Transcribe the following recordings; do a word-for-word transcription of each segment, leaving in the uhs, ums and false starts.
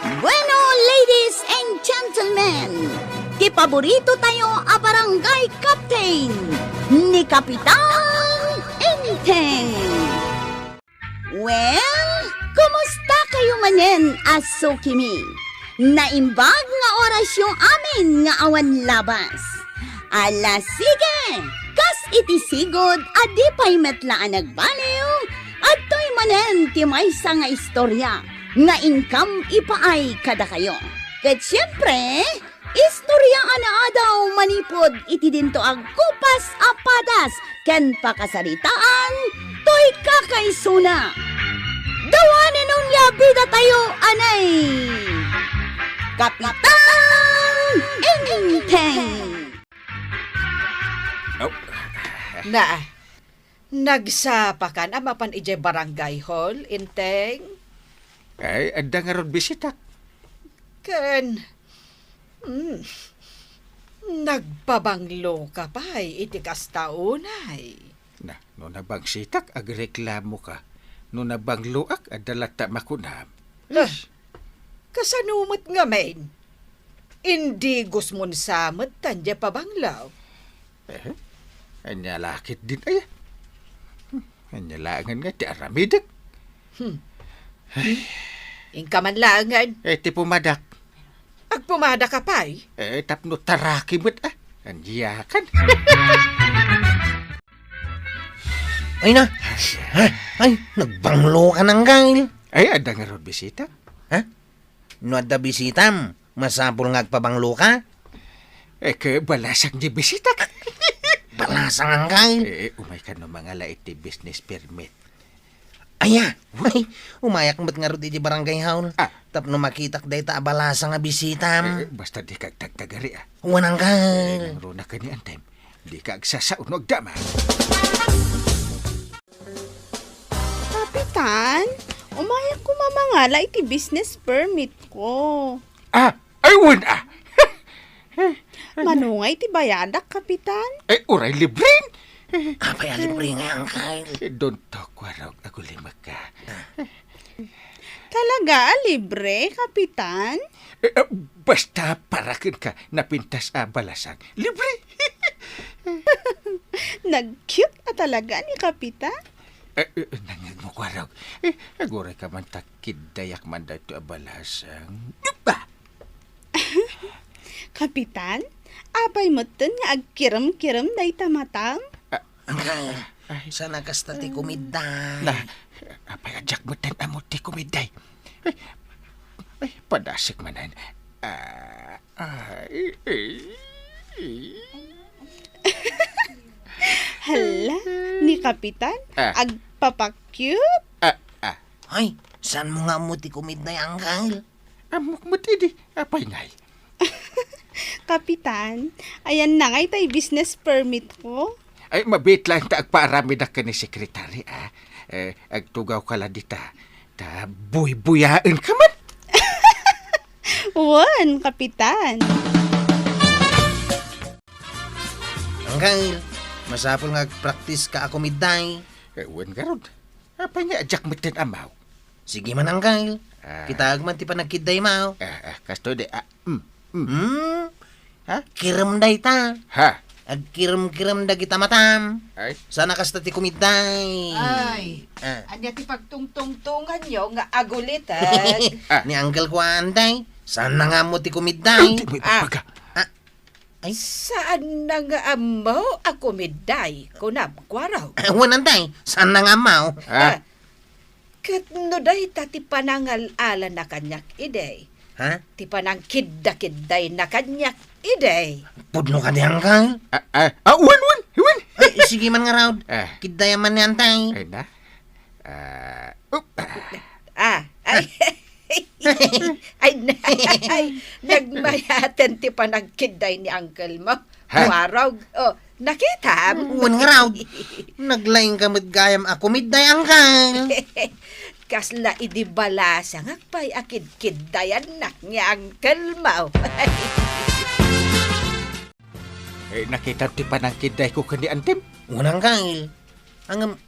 Bueno, ladies and gentlemen, ti paborito tayo a barangay captain, ni Kapitan Enteng. Well, kumusta kayo manen a sukimi? Naimbag nga orasyo amin nga awan labas. Ala, sige! Kas iti sigud a di pay met la a nagbaliw, adtoy manen ti maysa nga istorya nga inkam ipaay kadakayo. Ket siempre, istorya a naadaw manipud iti dinto agkupas a padas ken pakasaritaan toy kakaisuna. Dawanen onya bida tayo, anay! Kapitan Enteng! Oh. Na, nagsapakan a mapan idiay barangay hall, Enteng? Ay, adda ngarud bisitak. Ken, hmm, nagpabanglo ka pay iti kasta unay. Na, no nabangsitak, agreklamo ka. No nabangloak, adda latta makunam. Ah, kasano met ngamin? Indigos mon sa met tan diay pabanglo. Eh, ania la ketdin aya? Hmm, ania laengen nga ti aramidek? Hmm. Ay. Inka man laengen. Eh, ti pumadak. Agpumada ka pay? Eh, tapno taraki met, ah. Ania kan? Ay na. Ha? Ay, nagbanglo ka, Angkel. Ay, adda ngarud bisita. Ha? No adda bisitam, masapul nga agpabanglo ka? Eh, ket balasang diay bisita. Balasang, Angkel? Eh, umay ka no mangala iti business permit. Aya, ay, umayak met ngarud iti barangay hall. Ah. Tapno makitak dayta a balasang a bisitam. Eh, basta dika agtagtagari, ah. Wen, Angkel. Eh, nangruna ka ni Antay. Dika agsasao no agdama. Kapitan, umayak koma mangala iti business permit ko. Ah, ay, wen, ah. Mano ngay ti bayadak, Kapitan? Ay, uray libre. Apay a libre nga, Angkel? Don't talk, Warog. Agulimekka. Talaga a libre, Kapitan? Eh, ah, basta para kenka napintas a balasang. Libre. Nag-cute a talaga ni Kapitan. Eh, eh, nangngegmo, Warog. Eh, aguray ka man ta kiddayak man daytoy a balasang. Ba? Kapitan, apay metten nga agkirem-kirem dayta matam? Ah, Angkel, ay. Saan a kasta ti kumidday? Na, apay a diak metten ammo ti kumidday? Ay, ay, padasek manen. Ah, ay, ay, ay. Hala, ni Kapitan, ah, agpapakyut. Ah, ah. Ay, saan mo nga ammo ti kumidday, Angkel? Ammok met idi, apay ngay? Kapitan, ayanna ngay tay business permit ko. Ay, mabiit laeng ta agpaaramidak ken ni sekretary, ah. Eh, agtugaw ka la dita. Ta buybuyaen ka man. Wen, Kapitan. Angkel, masapul nga agpraktis ka a kumidday. Eh, wen ngarud. Apay nga diak metten ammo? Sige man, Angkel. Ah. Kitaek man ti panagkiddaymo. Ah, ah, kastoy di, ah, mm, mm. Hmm? Ha? Kirem dayta. Ha? Agkirem-kirem dagita matam. Ay. Saan a kasta ti kumidday? Ay. Ah. Ania ti pagtungtungtonganyo nga agulitek? Ah. Ni Angkel ko, Antay. Saan na nga ammo ti kumidday? Ay, di mo ipapaga. Ah. Ay. Saan na nga ammo a kumidday, kunam, Kuarog? Eh, wen, Antay. Saan na nga ammo? Ah. Ah. Ket no dayta ti panangal-alana kaniak idi. Ha? Ti panangkiddakiddayna kaniak idi. Pudno kadi, Angkel? Ah, ah, ah, wen, wen, wen. Eh, sige man ngarud. Ah. Kiddayam man ni Antay. Ay na. Ah, up. Ah, ay. Ay, nay, nagmayaten ti panagkidday ni uncle mo. Ha? Warog. Oh, nakitam? Wen ngarud. Naglaing ka met gayam a kumidday, uncle. Kasla idi balasangak pay a kidkiddayannak ni uncle mo. Eh, nakitam ti panangkiddayko ken ni antim? Wen, uncle. Ngem,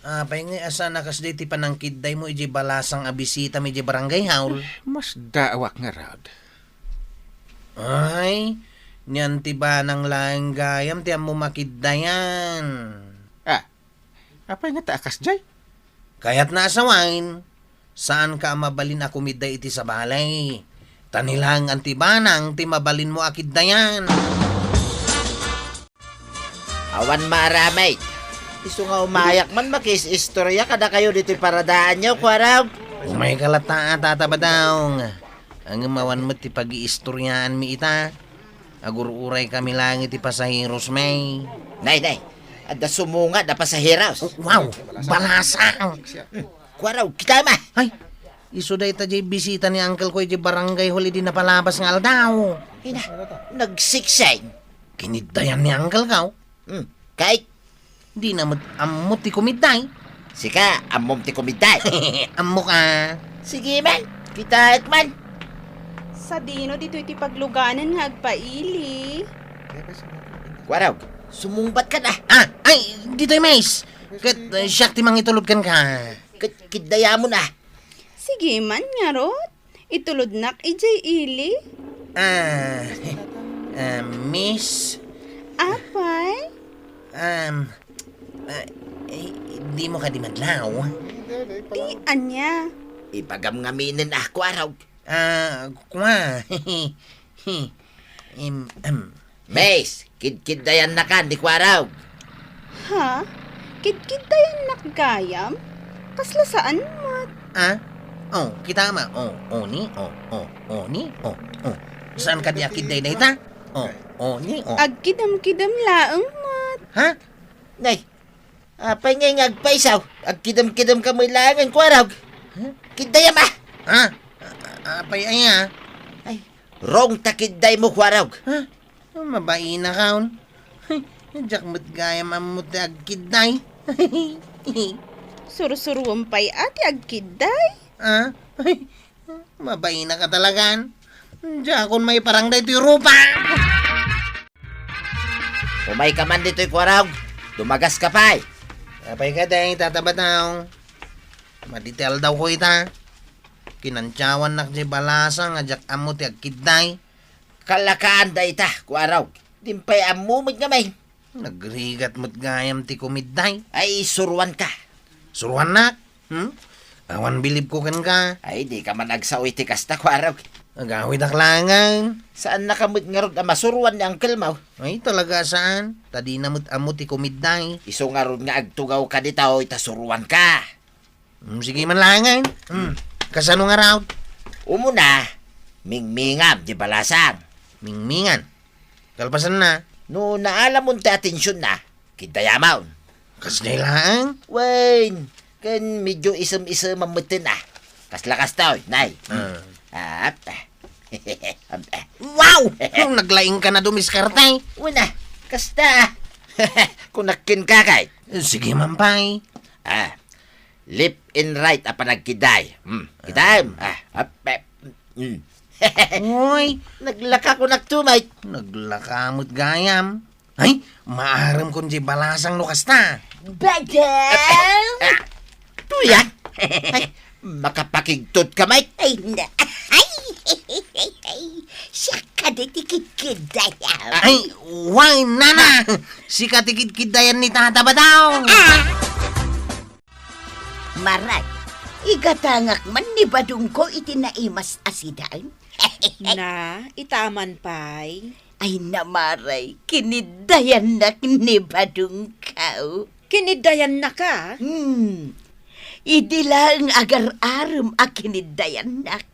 Apay nga a saan a kasdiay ti panangkiddaymo idiay balasang a bisitam idiay barangay hall? Masdaawak ngarud. Ay, nian ti banang laeng gayam ti ammom a kiddayan. Ah, apay ngata a kasdiay? Kayatna a sawen, saanka a mabalin a kumidday iti sabali. Ta ni laeng ti banang ti mabalinmo a kiddayan. Awan maaramid. Isu nga umayak man makiis-istorya kadakayo ditoy paradaanyo, Kuarog. Umayka latta, Tata Badong. Ngem awan met ti pagiistoryaanmi ita. Agur-uraykami laeng iti pasaheros, may. Nay, nay. Adda sumungad a pasaheros. Oh, wow! Balasang! Hmm. Kuarog, kita ma! Ay, isu dayta diay bisita ni uncle ko idiay barangay hall idi napalabas nga aldaw. Ina, nagsiksing. Kiniddayan ni uncle ko. Hmm, kay? Dina met ammo ti kumidday. Sika, ammom ti kumidday? Ammoka. Sige man, kitaek man. Sadino ditoy ti pagluganan nga agpaili? Kuarog, sumungbat ka na. Ah, ay, ditoy, Mays. Ket, uh, siak ti mangitulod kenka. Ket, kiddayamon a. Sige man, ngarud. Itulodnak idiay ili. Ah, ah, miss? Apay? Um, ah, eh, dimo kadi madlaw? Ti ania? Ibagam ngaminen a, Kuarog. Ah, kua. Em, em. Mays, kidkiddayannakan ni Kuarog. Ha? Kidkiddayannak gayam? Kasla saan met? Ah? Oh, kita ma. Oh, oh, ni, oh, oh, oh, ni, oh, oh. Saan kadi a kidday dayta? Oh, oh, ni, oh. Agkidamkidam laeng met. Ha? Nay, apay ngay nga agpayso? Agkidamkidamka met laengen, Kuarog. Huh? Kiddayam a! Ha? A-, apay aya? Ay, wrong ta kiddaymo, Kuarog. Ha? Mabainakon. Diak met gayam ammo ti agkidday. Sursuruem pay a ti agkidday. Ha? Mabainaka talagan. Diakon maiparang daytoy rupa. Umayka man ditoy, Kuarog. Dumagaska pay. Apay kadi, Tata Badong? Madi ti aldawko ita. Kinantsawannak diay balasang a diak ammo ti agkidday. Kalakaan dayta, Kuarog. Dimpay ammo met ngamin. Nagrigat met gayam ti kumidday. Ay, suruanka. Suruannak? Hmm? Awan bilibko kenka. Ay, dika man agsao iti kasta, Kuarog. Agawidak laengen. Saannaka met ngarud a masuruan ni uncle mo? Ay, talaga a saan. Ta dina met ammo ti kumidday. Isu ngarud nga agtugawka ditoy ta suruanka. Hmm, sige man laengen. Hmm, kasano ngarud? Umuna, mingmingam diay balasang. Mingmingan. Kalpasanna? No naalamon ti atensionna, kiddayamon. Kasdiay laeng? Wen, ken medyo isem-isemam metten a. Kasla kastoy, nay. Ah. Ah, ap-, ap-, Wow! Naglaingka na dumiskarte. Wen a, kasta. Kunak kenka kay. Sige man pay. Ah, left and right a panagkidday. Hmm, kitaem. Ah, ap-, ap-, hmm. Uy! Naglaka kunak tumay. Naglaka met gayam. Ay, maarem kon diay balasang no kasta. Badong! Tuyan! Ay, makapakigtot ka, Mike. Ay, na. Ay, siak kadi ti kidkiddayan. Ay, why, nana? Sika ti kidkiddayan ni Tata Badong. Ah! Maray, igatangak man ni Badongko iti naimas a sidan. Na, itaman pay. Ay, na, Maray, kiniddayannak ni Badongko. Kiniddayannaka? Hmm. Idi laeng agar-arem a kiniddayannak.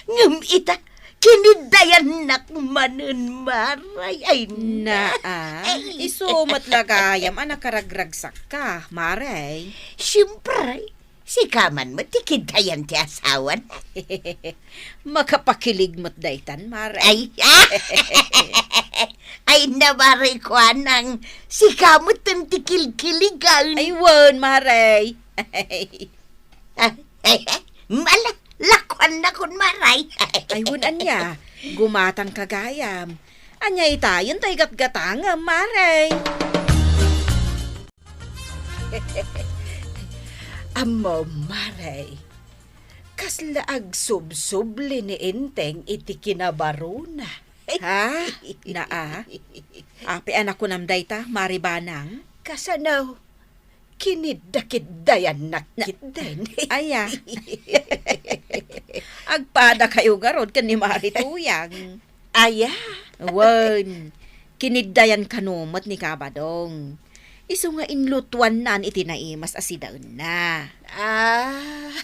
Ngem ita, kiniddayannak manen, Maray. Ay, na. Naa, isu met la gayam a nakaragragsakka, Maray. Siempre, sika man met ti kiddayan ti asawan. Makapakilig met daytan, Maray. Ay, ay, na, Maray, kuanang, sika met ti kilkiligan. Ay, wen, Maray. Ah, eh, eh, mala, lakuan na kun Maray. Ay, wen ania, gumatang ka gayam. Ania itayon tay gatgatangem, Maray. Ammom, Mare, kasla agsubsubli ni Enteng iti kinabarona. Ha? Naa? Apay a nakunam dayta, Mare Banang? Kasano? Kinidakiddayannak Na- ketdin. Aya. Agpadakayo garud ken ni Mare Tuyang. Aya? Wen, kiniddayan kano met ni Kabadong. Isu nga inlutuannan iti naimas a sidaenna. Ah,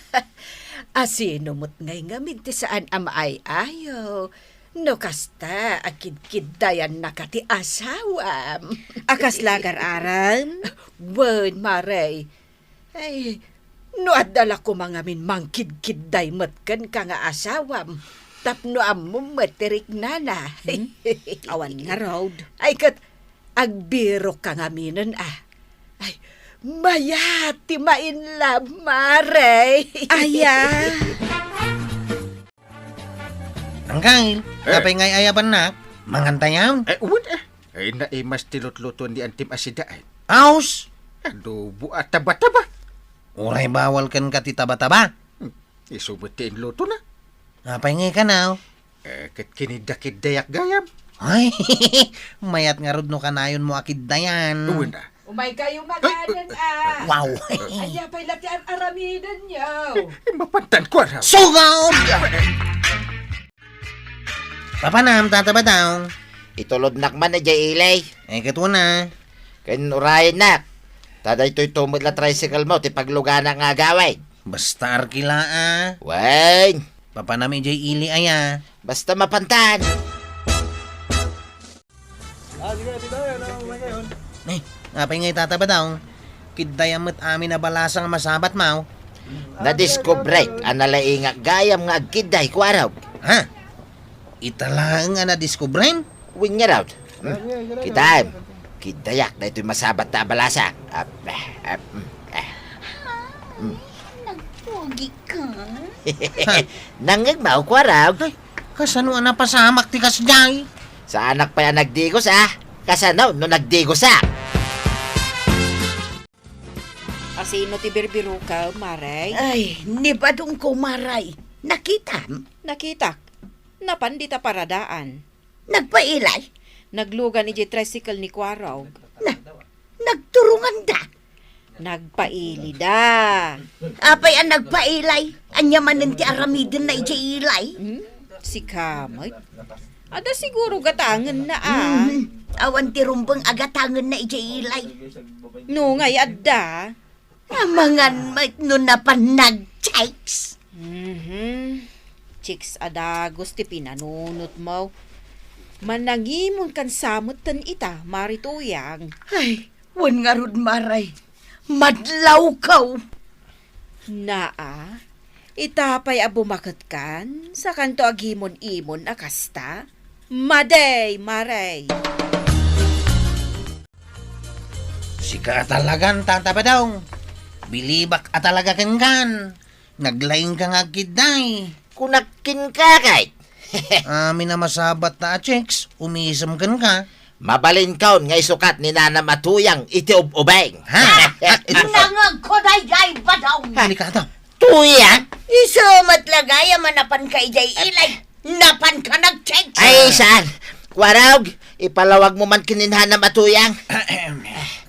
asino met ngay ngamin ti saan a maay-ayo? No kasta, akidkiddayannaka ti asawam. A kasla gar-aram? Wen, Mare. Ay, no adda la koma ngamin mangkidkidday met kenka nga asawam, tapno ammom met ti riknana. Hmm? Awan ngarud. Ay, ket agbirokka ngaminen, a. Ay, mayat ti ma-in love, Mare. Aya. Anggail, Eh. Apay ngay-ayabannak? Mangantayon? Eh, uwit, eh. Eh, naimas ti lutluto ni Antim a sidaen. Aus! Adobo a taba-taba. Uray bawal kenka ti taba-taba? Hmm, isu met ti inlutona. Apay ngay kanaw? Eh, ket kinidakiddayak gayam. Ay, mayat ngarud no kanayonmo a kiddayan. Uwan, a. Umaykayo makanen, a. Wow. Ania pay la ti ar-aramidenyo? Eh, mapantan ko, ara. Sugod! Papanam, Tata Badong. Itulodnak man idiay ili. Eh, ket una. Ken urayennak. Ta daytoy to met la tricycle mo, ti pagluganak nga agawid. Basta arkila, a. Wen. Papanam idiay ili, aya. Basta mapantan. Ah, sige, Tito, ano, ano ngayon? Eh, apay ngay, Tata Badong? Kiddayam met amin a balasa nga masabat, maw. Nadiskubrek a nalaingak gayam nga agkidday, Kuarog. Ha? Ita laeng a nadiskubrem? Wen ngarud. Hmm. Kitaem, kiddayak daytoy masabat ta a balasa. Ah, ah, ah, hmm, ah. Hmm. Nagpogi ka? Nangngegmo, Kuarog? Ay, kasano a napasamak ti kasdiay? Saanak pay a nagdigos, a. Kasano no nagdigosak? Asino ti birbiroka, Maray? Ay, ni Badongko, Maray. Nakitam? Nakitak. Napan dita paradaan. Nagpailay? Naglugan idiay tricycle ni Kuarog. Na, nagturonganda? Nagpailida. Apay a nagpailay? Ania manen ti aramidenna idiay ilay? Hmm? Sika met? Adda siguro gatangenna, a. Hmm, awan ti rumbeng a gatangenna idiay ilay. No ngay adda? Amangan met no napan nag-chicks. Mhm. Chicks a dagus ti pinanunotmo. Manangimonkan sa metten ita, Mari Tuyang. Ay, wen ngarud, Maray. Madlawkaw. Naa, ita pay a bumaketkan, sakanto agimon-imon a kasta? Madi, Maray. Sika a talagan, Tata Badong. Bilibak a talaga kenkan. Naglaingka nga agkidday. Kunak kenka, kay. Amin a masabat ta a chicks, umisem kenka. Mabalinkon nga isukat ni nanam a Tuyang iti ub-ubing. Ha? Nangegko daydiay, Badong. Delikado. Tuyang? Isu met la gayam a napanka idiay ilay. Napanka nag-chicks. Ay, saan? Kuarog, ipalawagmo man ken ni nanam a Tuyang.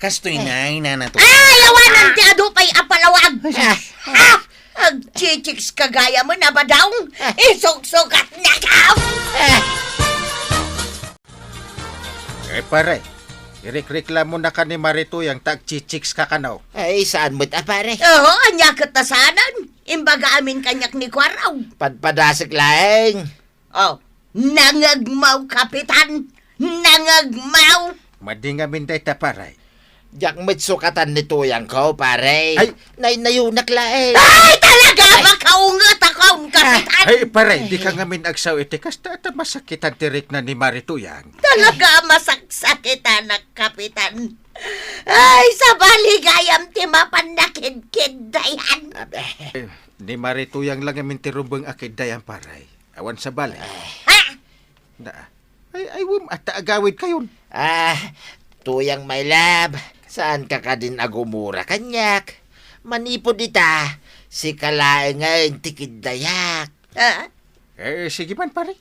Kastoy na, inana to. Ay, awanan ti adu pay a palawag. Ah, ah, agchichicks ka gayam a Badong. Isuksukatnaka. Eh, pare, irikreklamonaka ni Mari Tuyang ta agchichicks ka kano. Ay, saan met a, pare? Oo, ania ket ta saanen? Imbaga amin kaniak ni Kuarog. Padpadasek laeng. Oh, nangegmaw, Kapitan! Nangegmaw! Madi ngamin dayta, pare. Diak met sukatan ni Tuyangko, pare. Ay! Naynayonak laeng. Ay, talaga, makaungetakon, Kapitan! Ay, pare, dika ngamin agsao iti kasta, ta masakitan ti rikna ni Mari Tuyang. Talaga, masaksakitanak, Kapitan. Ay, sabali gayam ti mapan nakidkiddayan. Abe. Eh, ni Mari Tuyang lang ngamin ti rumbeng a kiddayan, pare. Awan sabali. Ha? Na, ay, ay, um, at agawid kayon. Ah, Tuyang, my love, saanka kadin a gumura kaniak? Manipud ita, sika laengen ti kiddayak. Ah? Eh, sige man, pare.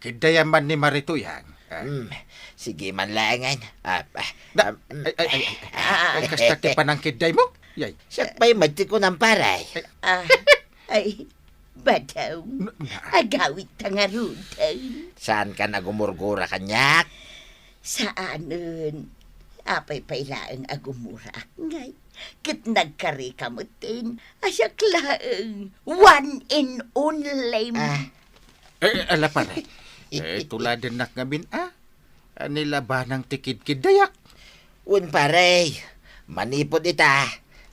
Kiddayam man ni Mari Tuyang. Ah. Hmm, sige man laengen. Ah, ah, Da-, ah, mm. ay, ay, ay, ay. Ah. Ay, kasta ti panangkiddaymo? Yay. Siak pay met ti kunam, pare. Ah, ay, badaw. N-, na- Agawidta ngaruden. Saanka nga agumurgura kaniak? Saanen. Apay pay laeng agumurak ngay. Ket nagkarika metten a siak laeng one and only. Ah. Eh, ala, pare. Eh, tuladennak ngamin, ah. Ah, ni labanang ti kidkiddayak. Wen, pare, manipud ita,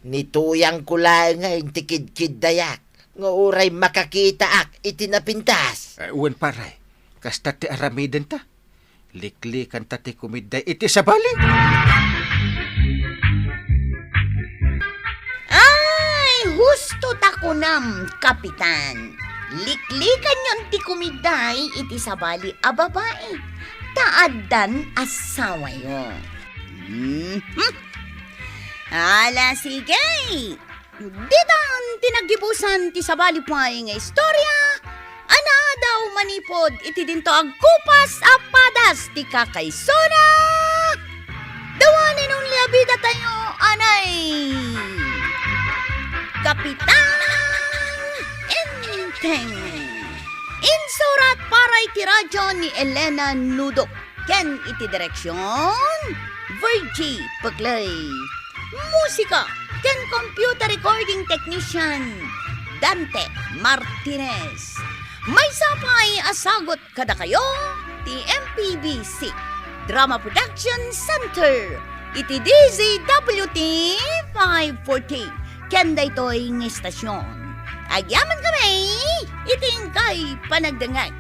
ni Tuyangko laengen ti kidkiddayak, nga uray makakitaak iti napintas. Eh, wen, pare, kasta ti aramidenta. Liklikanta ti kumidday iti sabali. Ay, husto ta kunam, Kapitan. Liklikanyon ti kumidday iti sabali a babai, ta addan asawayo. Mhm. Ala, sige. Ditan ti naggibusan ti sabali pay nga istorya a naadaw manipud iti dinto agkupas a padas ti kakaisuna, the one and only a bidatayo, anay, Kapitan Enteng. Insurat para iti radyo ni Elena Nudok ken iti direksion, Virgie Peclay. Musika ken computer recording technician, Dante Martinez. Maysa pay a sagut kadakayo ti M P B C Drama Production Center iti D Z W T five forty ken daytoy nga istasyon. Agyamankami iti inkay panagdengngeg.